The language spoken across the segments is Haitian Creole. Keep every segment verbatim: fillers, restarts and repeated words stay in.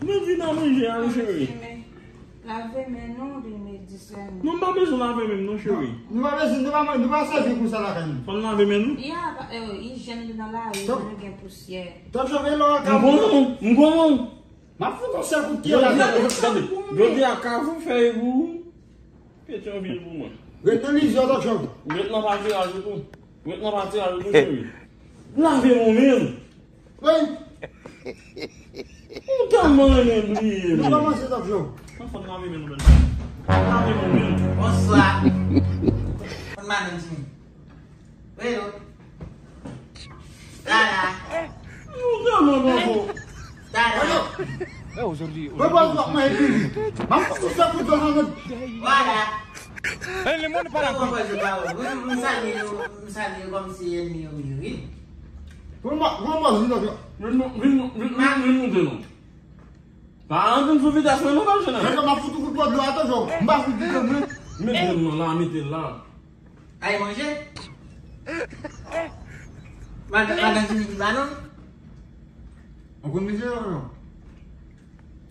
Mwen di nan manje a, wi, cheri. Lave men nou, di men di sè nou. Non, m pa bezwen lave men m, non, cheri. Nou pa bezwen, nou pa, nou pa sèvi pou sa lakay nou. Fò n lave men nou. Ya, pa, eh, ijyèn li nan lari, nou gen pousyè. Top Chòv, e lò a ka. M konnen w, m konnen w. M ap fout yon sèl kout pyè la. Jodi a, tande, jodi a, kafou fè pou ou. Petyonvil pou mwen. Ret nan lizye w, Top Chòv. Ret nan patiraj ou tou. Ret nan patiraj ou tou, cheri. Lave men w menm. Wi. Ou tèlman renmen bliye, men. Nou kòmanse, Top Chòv. Mwen fò n lave men nou menm. Lave men w menm. Bonswa. Konn madanm Jimmy. Wi, non. Dada. Ou tèlman bon. Dada. Mwen pa di w ap manje pili. M ap fout ou fè kout dlo nan men. Vwala. Mwen konprann se pa ou. Mwen, mwen salye yo, mwen salye yo kòmsi ènmi yo ye, wi. Mwen pa, mwen pa di w. Vin, vin, vin, vin, vin moute non. Pa antre sou vitès mwen non, pa jene. Mwen m ap fout ou kout dlo atò, m pa fout di mwen. Mete l non la, mete l la. Ay manje? Madan, madan Jimmy ki ba nou? Ou konn mizè yo, non?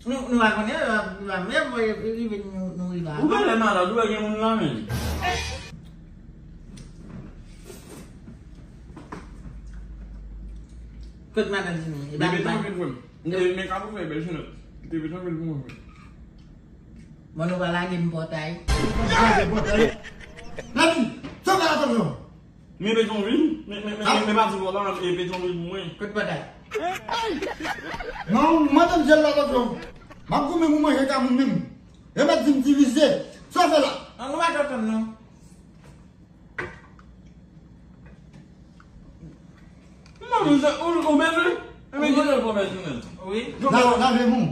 Nou, nou pa konnen, nou pa, nou pa menm rive nou, nou rive avan. Ou genlè malad, ou wè gen moun la menm. Kot madan Jimmy? E ba nou, ba nou. Men, men ka pou fè bèl jenòt. Te bezwen vin pou mwen. Bon, nou pa lage m pòtay. Lage pòtay. Ladi, sa w ka la tann yo? Men Petyonvil, men, men, men, men pa di w la, e Petyonvil pou mwen. Kot pòtay? Non, mwen te m jèl la tann yo. M ap goumen pou manje ka moun menm. E mèt di m divize. Sa w fè la? An, nou pa t ap tann non. Mwen, ou, ou bezwen? Ebyen, ki lè l pwomèt jounen? Wi. Lave men w.